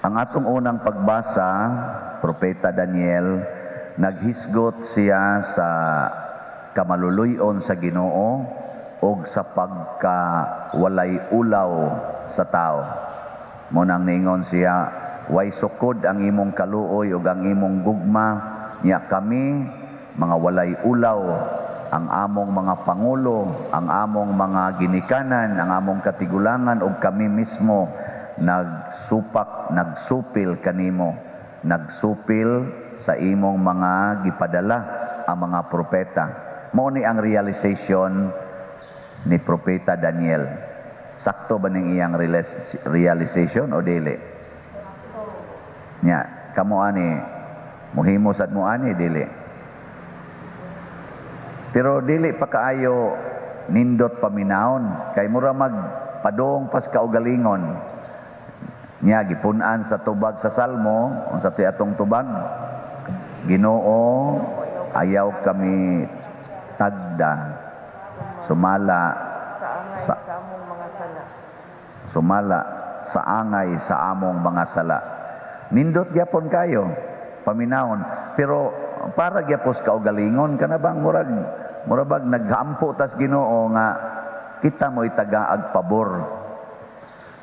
Ang atong unang pagbasa, Propeta Daniel, naghisgot siya sa kamaluluyon sa Ginoo og sa pagka walay ulaw sa tao. Mao nang niingon siya, "Way sukod ang imong kaluoy ug ang imong gugma nya kami mga walay ulaw, ang among mga pangulo, ang among mga ginikanan, ang among katigulangan ug kami mismo nagsupak, nagsupil kanimo, nagsupil sa imong mga gipadala ang mga propeta." Mao ni ang realization ni Propeta Daniel. Sakto ba ning iyang realization o dili? Nya, kamo ani muhimo sad mo ani, dili? Pero dili pa kaayo nindot paminawon kay mura mag padong pas kaugalingon. Nya gipun-an sa tubag sa Salmo, unsa ti atong tubag? "Ginoo, ayaw kami tagda sumala sa angay sa among mga sala." Sumala sa angay sa among mga sala. Nindot gyapon kayo paminawon, pero para gyapos kaugalingon kana bang murag bag naghampo tas Ginoo nga kita mo itagaag pabor.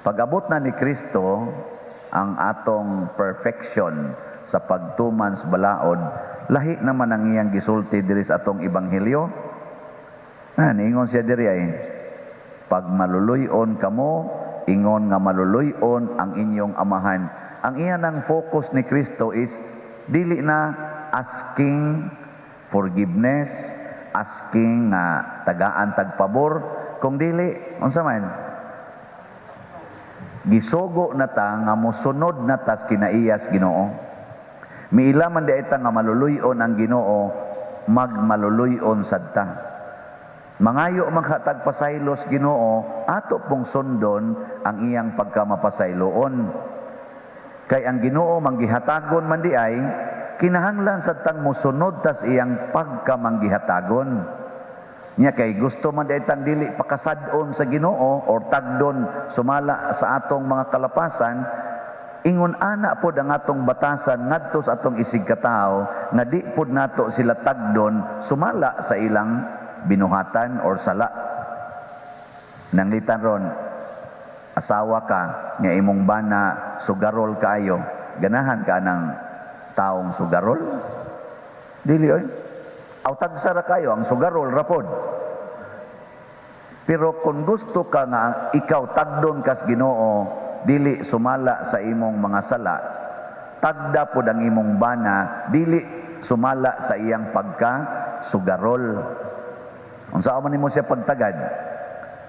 Pag-abot na ni Kristo ang atong perfection sa pagtuman sa balaod, lahi naman ang iyang gisulti diri sa atong ebanghelyo. Ah, niingon siya diri ay, "Pag maluluyon kamo, ingon nga maluluyon ang inyong amahan." Ang iya ng focus ni Kristo is dili na asking forgiveness, asking nga tagaan tagpabor, kung dili unsa man, gisugo na ta nga mosunod na tas kinaiyas Ginoo. Miila man di ta nga maluluyon ang Ginoo, magmaluluyon sad ta. Mangayo maghatag pasaylos Ginoo, ato pong sundon ang iyang pagkamapasayloon. Kay ang Ginoo manggihatagon man di ay, kinahanglan sad tang mosunod tas iyang pagkamanggihatagon. Nya kay gusto man di tang dili pakasad-on sa Ginoo or tagdon sumala sa atong mga kalapasan, ingon ana pod ang atong batasan ngadto sa atong isig katawo nga di pod nato sila tagdon sumala sa ilang binuhatan or sala. Nanglitan ron, asawa ka nga imong bana sugarol kaayo, ganahan ka ng taong sugarol? Dili oy. Aw tagsa ra kayo ang sugarol ra pod. Pero kung gusto ka nga ikaw tagdon kas Ginoo dili sumala sa imong mga sala, tagda pod ang imong bana dili sumala sa iyang pagka sugarol. Unsa man nimo siya pagtagad?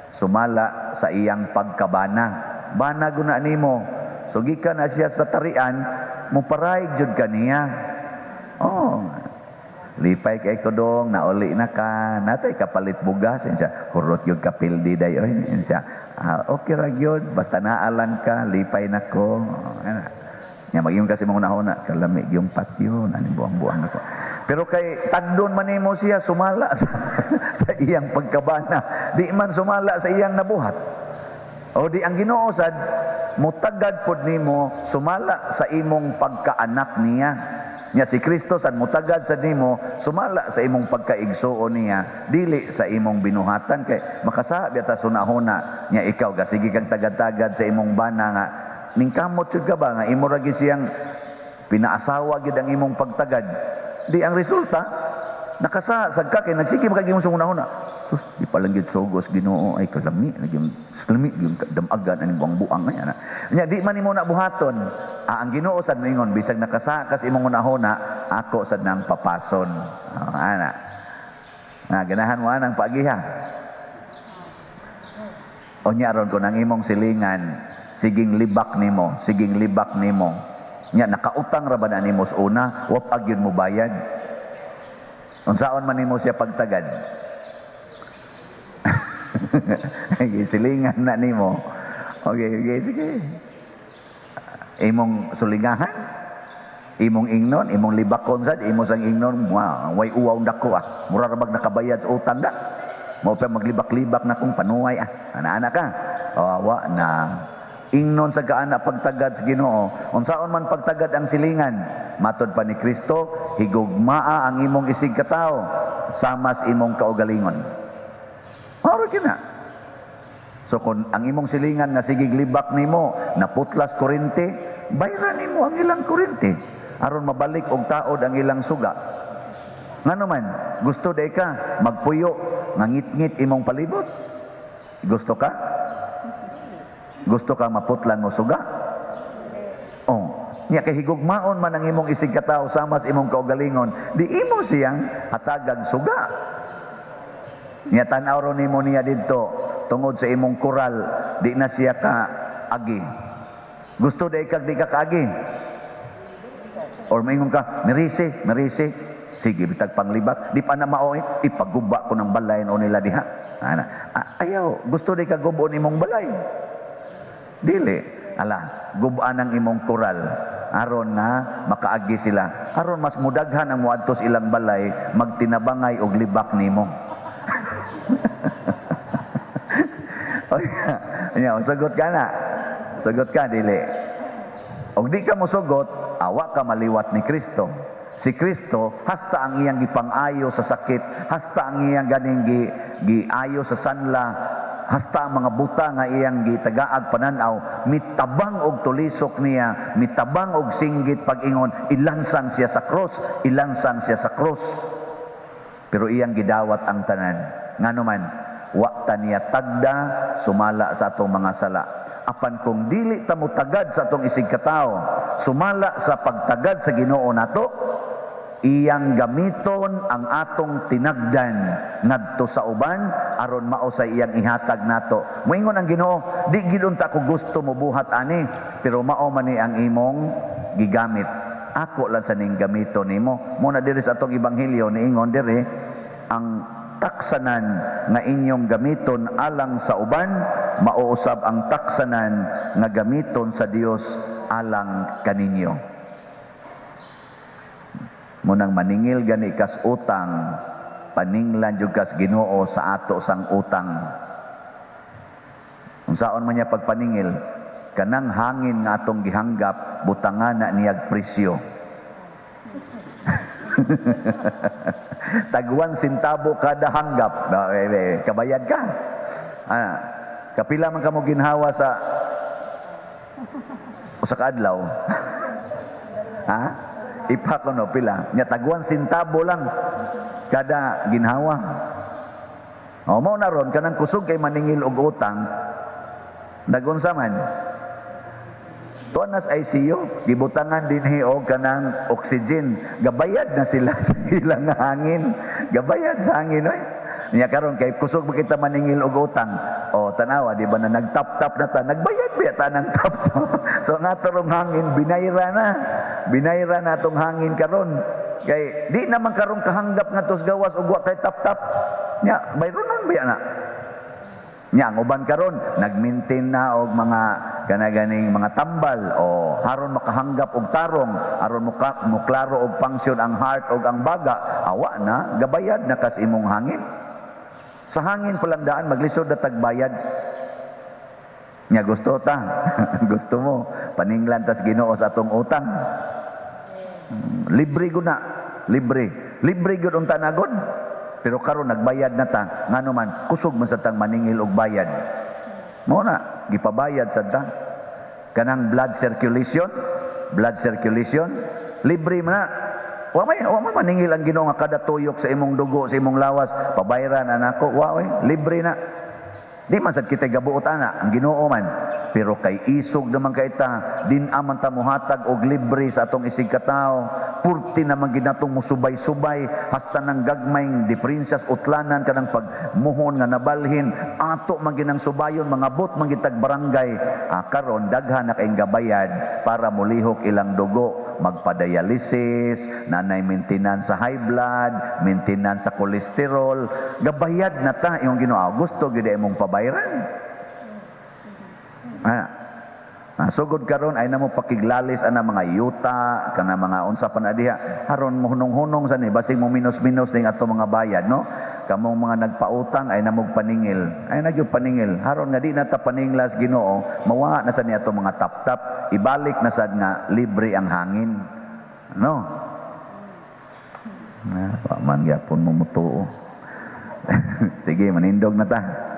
Sumala sa iyang pagkabana. Bana guna nimo. So gikan na siya sa tarian, muparayg jud kaniya. Oh, lipay kay ko dong, nauli na ka, natay kapalit bugas, siya, hurot yung kapildi day, oy, siya, ah, okay ra gyud, basta naalan ka, lipay na ko. Ana. Nya magyong kasi mga una kalami yung patyo, naning buang-buang ako. Pero kay tagdon man nimo siya sumala sa iyang pagkabana, di man sumala sa iyang nabuhat. O di ang Ginoo sad mutagad pod nimo sumala sa imong pagkaanak niya. Nya si Kristo sad mutagad sa nimo sumala sa imong pagkaigsuon niya, dili sa imong binuhatan, kay makasabi ta sunahuna nya ikaw gasige kang tagad-tagad sa imong bana nga ningkamot jud ka ba nga imo ra gyud siyang pinaasawa gyud ang imong pagtagad. Di ang resulta nakasa sad ka kay nagsige man kag imong sunahuna. Sus, di pa lang gyud sugos Ginoo ay kalami, nagyong kalami yung damagan aning buang-buang ay ana. Nya di man nimo na buhaton. Ah, ang Ginoo sad moingon bisag nakasa kas imong hunahuna, ako sad nang papason. Oh, ana. Na ganahan mo anang paagiha. O nya ron kung ang imong silingan, siging libak nimo, siging libak nimo. Nya nakautang ra ba na nimo sa una, wa pa gyud mo bayad. Unsaon man nimo siya pagtagad? Silingan na nimo. Okay, sige. Imong sulingahan, imong ingnon, imong libakon sad, imo sang ingnon, wa, way uwaw dako ah. Mura ra bag nakabayad sa utang da. Mao pa maglibak-libak na kung panuway ah. Ana-ana ka. O, wa na. Ingnon sa kaana pagtagad sa Ginoo. Unsaon man pagtagad ang silingan? Matod pa ni Kristo, higugmaa ang imong isig katawo samas imong kaugalingon. Mao ra kina. So kung ang imong silingan nga sigig libak nimo, naputlas kurente, bayran nimo ang ilang kurente aron mabalik og taod ang ilang suga. Ngano man, gusto day ka magpuyo nga ngit-ngit imong palibot? Gusto ka? Gusto ka maputlan mo suga? Oh, nya kay higugmaon man ang imong isig katawo samas imong kaugalingon, di imo siyang hatagag suga. Nya tan-aw ro nimo niya didto tungod sa imong koral, di na siya ka agi. Gusto day kag di ka kaagi? Or maingon ka, "Merisi, merisi." Sige, bitag panglibak. Di pa na mao eh. Ipaguba ko ng balay o nila diha. Ana, ayaw, gusto di ka gubon imong balay? Dili. Ala, gubaan ang imong koral. Aron nga makaagi sila. Aron mas mudaghan ang muadto sa ilang balay, magtinabangay og libak nimo. Oy, nya, sagot ka na. Sagot ka, dili. Og di ka mosugot, awa ka maliwat ni Kristo. Si Kristo, hasta ang iyang gipang-ayo sa sakit, hasta ang iyang ganing giayo sa sanla, hasta ang mga buta nga iyang gitagaag pananaw, mitabang og tulisok niya, mitabang og singgit pag-ingon, "Ilansang siya sa cross, ilansang siya sa cross." Pero iyang gidawat ang tanan. Ngano man, wa ta niya tagda sumala sa atong mga sala. Apan kung dili ta motagad sa atong isig katawo, sumala sa pagtagad sa Ginoo nato, iyang gamiton ang atong tinagdan ngadto sa uban aron mao sa iyang ihatag nato. Moingon ang Ginoo, "Di gid unta ko gusto mobuhat ani, pero mao man ni ang imong gigamit. Ako lang sa ning gamiton nimo." Mo na diri sa atong ebanghelyo niingon diri ang taksanan nga inyong gamiton alang sa uban, mauusab ang taksanan nga gamiton sa Dios alang kaninyo. Munang maningil gani kas utang, paninglan jud kas Ginoo sa ato sang utang. Unsaon man niya pagpaningil? Kanang hangin nga atong gihanggap, butangan na niyag presyo. Tagwan sentabo kada hanggap. No, kabayad ka. Kapila man kamo ginhawa sa usa ka adlaw? Ha? Ipa ko no pila. Nya tagwan sentabo lang kada ginhawa. O mao na ron kanang kusog kay maningil og utang, nagunsa man? Tuan nas ICU, gibutangan dinhi og kanang oxygen. Gabayad na sila sa ilang hangin. Gabayad sa hangin oy. Niya karon kay kusog ba kita maningil og utang. O tanawa di ba na nagtap-tap na ta, nagbayad ba ta ng tap-tap. So nga torong hangin binayra na. Binayra na atong hangin karon. Kay di naman karon kahanggap nga tos gawas og wa kay tap-tap. Nya bayronon ba na? Nya ang uban karon nagmaintain na og mga kanaganing mga tambal o haron makahanggap og tarong, aron muklaro og function ang heart og ang baga, awa na gabayad na kas imong hangin. Sa hangin palang daan maglisod na tagbayad. Nya gusto ta, gusto mo paninglan tas Ginoo sa atong utang. Libre gud na, libre. Libre gud unta na gud. Pero karon nagbayad na ta, ngano man kusog man sa tang maningil og bayad. Mao na gipabayad sad ta. Kanang blood circulation, libre man na. Wa may maningil ang Ginoo nga kada tuyok sa imong dugo, sa imong lawas, pabayran na nako, wa oy, libre na. Di man sad kita gabuot ana, ang Ginoo man. Pero kay isog naman kay ta, din aman ta mohatag og libre sa atong isig katawo. Purti naman ginatong musubay-subay hasta nang gagmayng diferensyas utlanan kanang pagmuhon nga nabalhin ato man ginang subayon mga bot man gitag barangay. Karon daghan na kayong gabayad para molihok ilang dugo, magpadialysis, nanay maintenance sa high blood, maintenance sa cholesterol, gabayad na ta imong Ginoo. Gusto gid imong pabayran. Sugod karon ay namo pakiglalis ana mga yuta kana mga unsa pa na diha aron mohunong-hunong sa ni basig mo minus-minus ning ato mga bayad, no. Kamong mga nagpautang ay namog paningil. Ay nagyo paningil. Haron nga di na ta paninglas Ginoo, mawa na sad niya ato mga taptap, ibalik na sad nga libre ang hangin. No? Na, pa man gyapon mo mutuo. Sige, manindog na ta.